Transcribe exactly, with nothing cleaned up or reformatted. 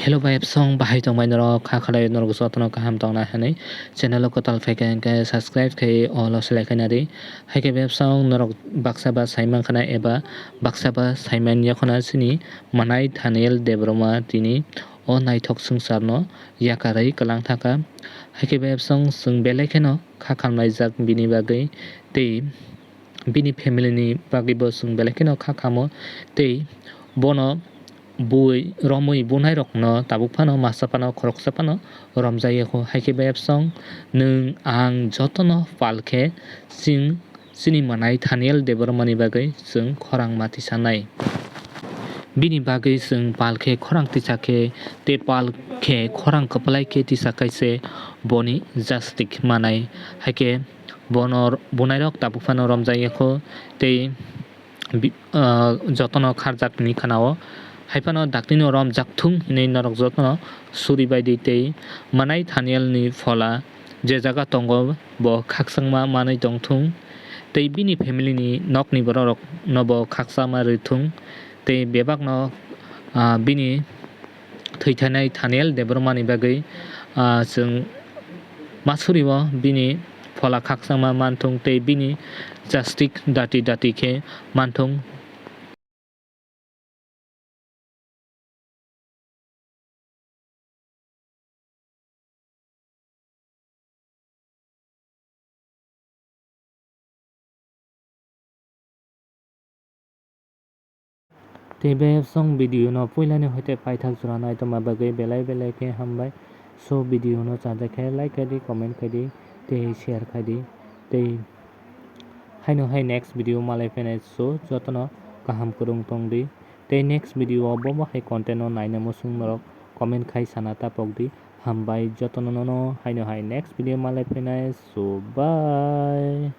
Hello bai bwsong, bahai tongbai norok, kha khalai norok jotono kaham tongna hinwi channel o kwtal phaikha hinkhe subscribe khai all o selai khaina di. Haikhe bai bwsong norok baksa ba saimankha na eba baksa ba saimanya khwna chini mwnai Thaniel Debbarma tini o naithok swngcharno yakarwi kwlang thaka. Haikhe bai bwsong chwng belai kheno kha khamlaijak bini bagwi tei bini family ni bagwi bo chwng belai kheno kha khamo tei bono bui romwi bunai rokno tabuk phano masa phano khoroksa phano romjak ya kho. Haikhe bai bwsong nwng ang jotono pal khe chwng chini mwnai Thaniel Debbarma ni bagwi chwng khorang ma tisanai. Bini bagwi chwng pal khe khorang tisa khe tei pal khe khorang kwplai khe tisa kaise boni justice manai. Haikhe bono bunairok tabuk phano romjak ya kho tei bi-, ah, jotono kharjak hinwi khana-o. Hai phano dakti no romjak thung hinwi norok jotono suri bai di tei mwnai Thaniel ni phola je jaga tongo bo khakchangma manwi tong thung tei bini family ni nokni borok rok no bo khakchangma rw thung tei bebak no, ah, bini thwithanai Thaniel Debbarma ni bagwi, ah, chwng ma suri o bini phola khakchangma manthung tei bini justice dati dati khe manthung. Tei besong video no puilani hoite paithak jora naitoma bagwi belai belai khe hambai. So video no chajak khe like khai di, comment khai di, tei share khai di. Tei haino hai next video malai phainai, so jotono kaham kwrwng tong di. Tei next video o bo bo hai content no naina muchung norok comment khai sana tapok di. Hambai jotono nono haino hai next video malai phainai, so bye.